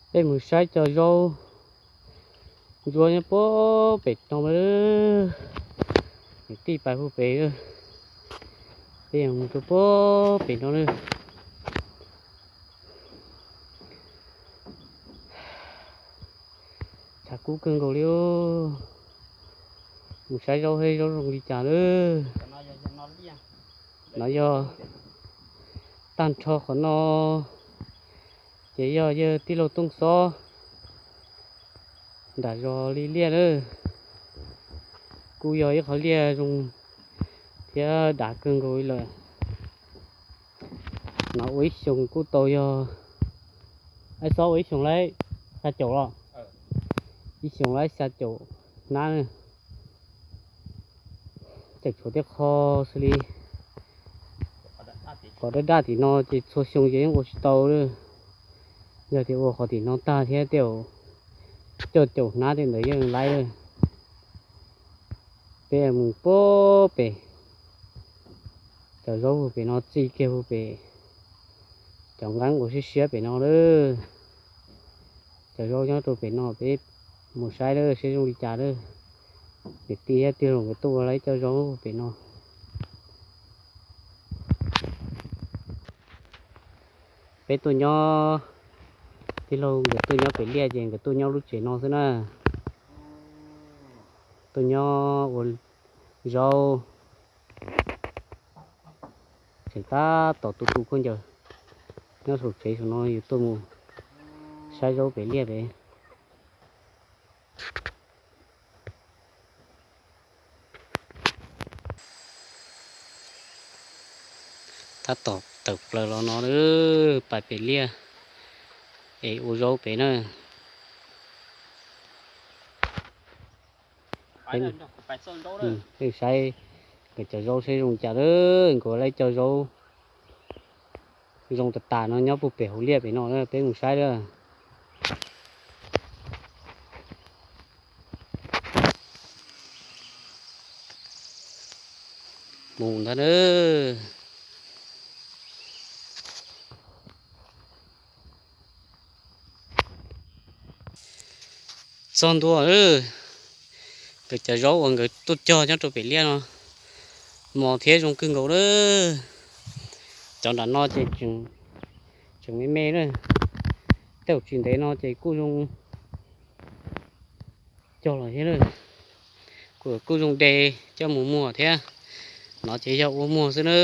Peb mus saib cov zaub ntsuab nyob puag pem no lawm. Niam tij pais puag pem, peb yeej mus rau puag pem no lawm. Tshav kub kawg nkaus li. Mus saib zaub, zaub zoo li cas lawm. No yog tag nrho qhov no ces yog yawg tij laug Tooj Xob nram zos li liaj lawm. Kuj yog ib qhov liaj zoo thiab dav kawg nkaus li lawm. No ua ib xyoos kuj tau yog, Aib Xob, ua ib xyoos laib xya caum los? Ib xyoos laib xya caum hnab. Tseem tshuav tej qho xws li qhov daj daj tim no ces txhua xyoo ces yeej ua tsis tau lawm. Yog tias ua qhov tim no tag thiab tej zaum cuaj caum hnab tej ntawd yeej laib lawm. Peb mus puag pem, cov zaub puag pem no txij kiag puag pem cov nqeeb uas siab siab pem no lawm. Cov zaub nyob rau pem no peb mus saib lawm seb zoo li cas lawm. Niam tij thiab tij laug nkawd tuaj ua lawv cov zaub pem no. Peb tuaj nyob, tij laug nkawd tuaj nyob pem liaj ces nkawd tuaj nyob lub tsev no xwb na. Tuaj nyob ua zaub, tseem tab tom tu tu khaub ncaws. Nyob saum tsev saum no yus tuaj mus saib zaub pem liaj pem. Tab tom tawm plaws los no pais pem liaj es ua zaub pem na. Saib nkawd cov zaub seb zoo cas lawm, nkawd lawv cov zaub zoo tas tas no nyob puag pem hauv liaj pem no na, peb mus saib lawm. Mus ntag na. Txog ntua, nkawd cov zaub uas nkawd tuaj cog nyob rau pem liaj no mos thiab zoo kawg nkaus lawm. Cov nram no ces tseem me me na, tej zaum tsis ntev no ces kuj zoo cog los thiab na. Kuj zoo de coj mus muag thiab, no ces yog ua muag xwb na.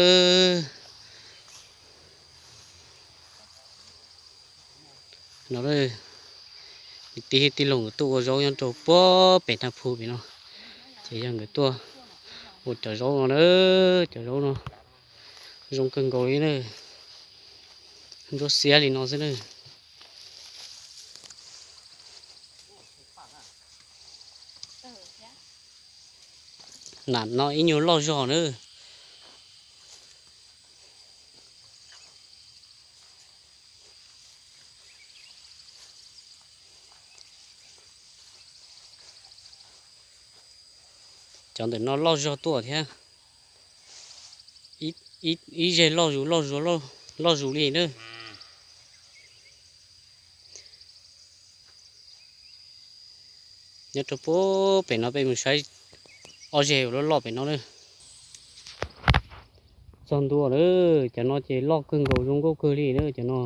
No, tij thiab tij laug nkawd tuaj ua zaub nyob rau puag pem Naj Phu pem no, ces yog nkawd tuaj ua cov zaub no na, cov zaub no zoo kawg nkaus li na, ntsuab xiab li no xwb na. Nam no ib nyuag loj zog na. Cov ntawm no loj zog tuaj thiab, ib zeg loj zus, loj zus li na. Nyob rau puag pem no peb mus saib ob zeg loj loj pem no na. Txog ntua lawm, cov no ces loj kawg nkaus zoo nkauj kawg li na cov no.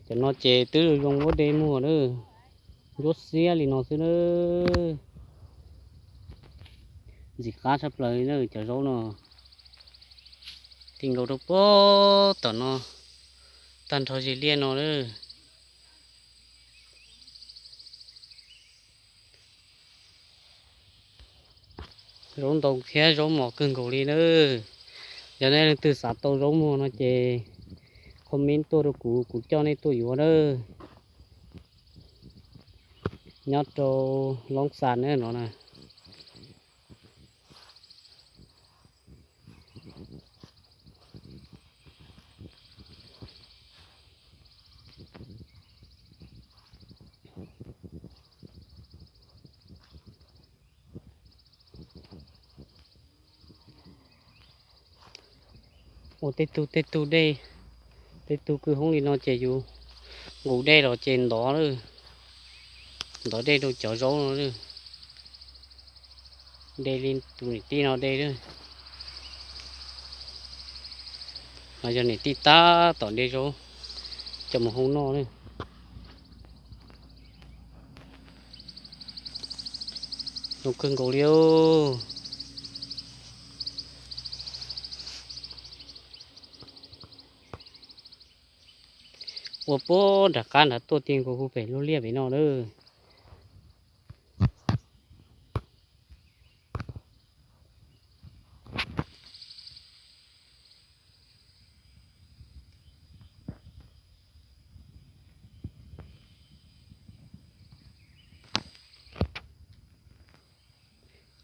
Cov no ces twb zoo muab de muag na, ntsuab xiab li no xwb na. Ntxim qab tshaj plaws li na cov zaub no. Ti nkaus rau puag tom no, tag nrho zeg liaj no na. Zaub ntoo thiab zaub mos kawg nkaus li na. Yog nej leej twg xav tau zaub muag no ces comment tuaj rau kuv, kuv coj nej tuaj yuav na. Nyob rau Loob Xas na no na. Ua tej tug tej tug dej, Tej tug kwj hoob li no ces yus nqus dej los ces ntov lawm, ntov dej rau cov zaub no lawm. De li tus niam tij no de lawm. No yog niam tij tab tom de zaub coj mus hoob noj lawm. Zoo kawg nkaus li. Ua puag nram qab nrad tuaj tiag nkaus hu pem lub liaj pem no lawm.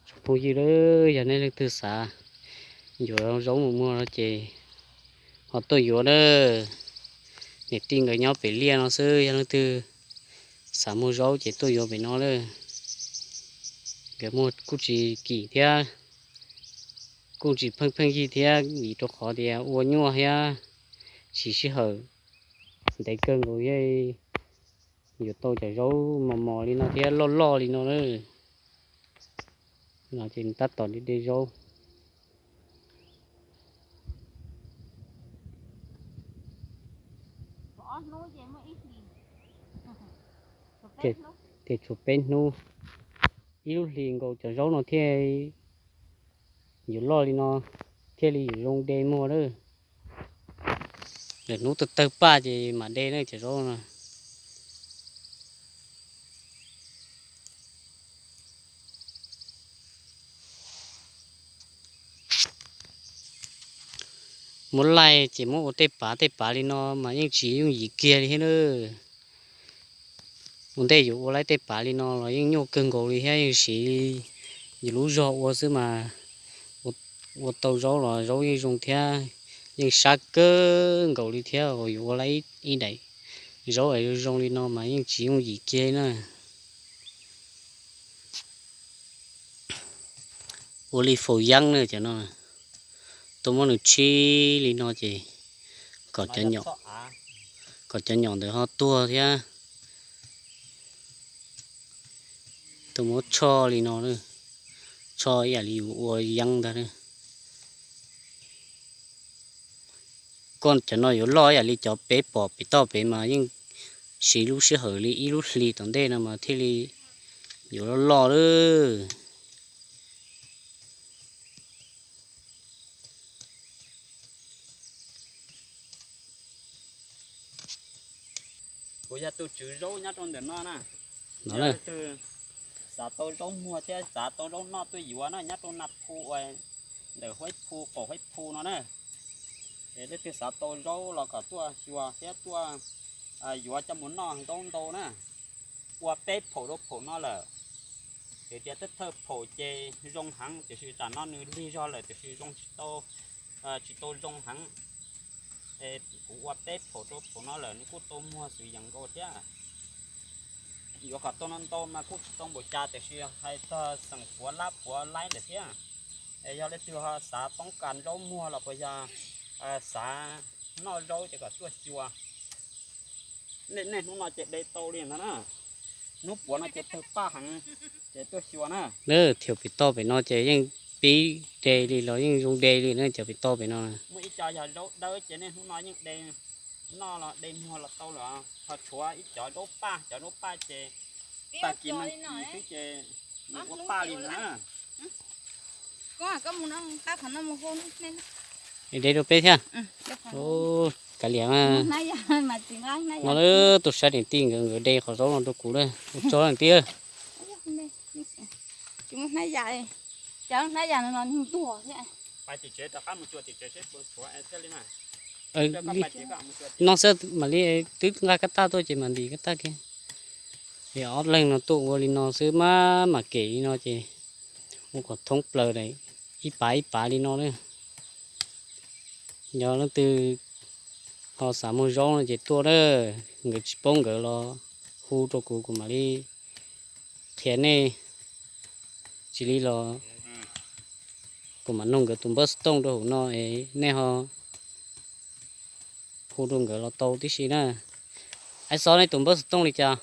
Tsoom phooj ywg, yog nej leej twg xav yuav zaub mus muag no ces ho tuaj yuav na. Niam tij nkawd nyob pem liaj no xwb, yog leej twg xav muag zaub ces tuaj yuav pem no lawm. Nkawd muag kuj tsis kim thiab, kuj tsis pheej pheej yig thiab, vim rau qhov tias ua nyuaj thiab siv sij hawm ntev kawg nkaus thiaj yuav tau cov zaub mos mos li no thiab loj loj li no na. No ces tab tom de zaub. Ces tshuav peb hnub, ib lub hlis nkaus cov zaub no thiaj yuav loj li no, thiaj li yuav zoo de muag lawm. Lwm hnub tawg tawg paj ces mam de na cov zaub no. Muab laij ces muab ua tej pav tej pav li no mas yeej tsis yooj yim kiag li thiab na. Ua ntej yuav ua laij tej pav li no los yeej nyuaj kawg nkaus li thiab, yeej siv yus lub zog ua xwb mas ua tau zaub los zaub yeej zoo thiab, yeej sab kawg nkaus li thiab. Uas yus ua laij ib daim zaub es zoo zoo li no mas yeej tsis yooj yim kiag na. Ua li faus yeeb na cov no, tuaj muab nws tshib li no ces kom cov nyom, kom cov nyom ntawd ho tuag thiab. Tuaj muab tsho li no, tsho ib yam li yus ua yeeb ntag. Koj cov no yuav loj ib yam li cov peb pom pem toj pem mas yeej siv lub sij hawm li ib lub hlis tom ntej no mas thiaj li yuav loj loj lawm. Kuv yog tus tswv zaub nyob rau ntawm no na. Yog leej twg xav tau zaub muag thiab xav tau zaub noj tuaj yuav na, nyob rau Naj Phu uas ntawm Huaib Phu, qaum Huaib Phu no na. Es leej twg xav tau zaub los kom tuaj xyuas thiab tuaj yuav coj mus noj zaub ntau na. Ua peb phaum rau phaum no lawm. Ces tias thawj thawj phaum ces zoo heev, tiam sis tam no nws lig zog lawm tiam sis zoo tsis tau, tsis tau zoo heev. Es kuv ua peb phaum rau phaum no lawm nws kuj tau muag xwm yeem nkaus thiab. Yuav kom tau no ntau mas kuj tsis tau npaum cas tiam sis hais txog xeem puav lab puav laib lawm thiab. Es yog leej twg ho xav poob kas zaub muag los puas yog xav noj zaub ces kom tuaj xyuas. Nej hnub no ces de tau li ntag na. Hnub puav no ces tawg paj heev, ces tuaj xyuas na. Thiab pem toj pem no ces yeej pib de li los yeej zoo de li na, cov pem toj pem no. Muaj ib co yog zaub dawb ces nej hnub no yeej de noj los de muag los tau lawm, ho tshuav ib cov zaub paj, cov zaub paj ces tag kis nag kis xwb ces mus ua paj li na. De rau peb thiab. Kav liam, no lawm tus saib niam tij nkawd, nkawd de qhov zaub no rau kuv lawm, ua tsaug niam tij. No xwb mam li twb nqa kab taj tuaj ces mam ntim kab taj kiag. Es ob leeg no tuaj ua li no xwb mas mam kem li no ces ua kom thoob plaws ib pav ib pav li no na. Yog leej twg ho xav muag zaub no ces tuaj na, nkawd tsis paub nkawd los hu rau kuv, kuv mam li qhia nej. Tsis li los kuv mam nug nkawd tus npawb xov tooj rau hauv no es nej ho Hu rau nkawd los tau tib si na. Ais, xov nej tus npawb xov tooj li cas?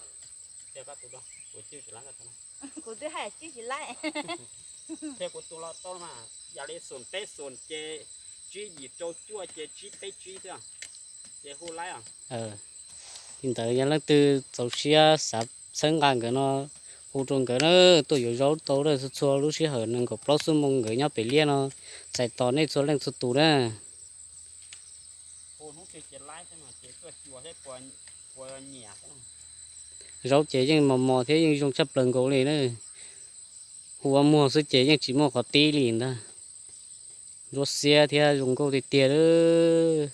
Kuv twb hais tsis laib. Thiab kuv tus los tau mas, yog li xoom peb xoom ces tsib yim rau cuaj ces tsib peb tsib xwb, ces hu laib os. Li ntawd yog leej twg txaus siab xav txhawb nqa nkawd no, hu rau nkawd na, tuaj yuav zaub tau txhua txhua lub sij hawm nees nkaum plaub xuab moos nkawd nyob pem liaj no, txais tos nej txhua leej txhua tus na. Zaub ces yeej mos mos thiab yeej zoo tshaj plaws nkaus li na. Hu ua muag xwb ces yeej tsis muaj qhov tib li ntag. Ntsuab xiab thiab zoo nkauj tiag tiag lawm.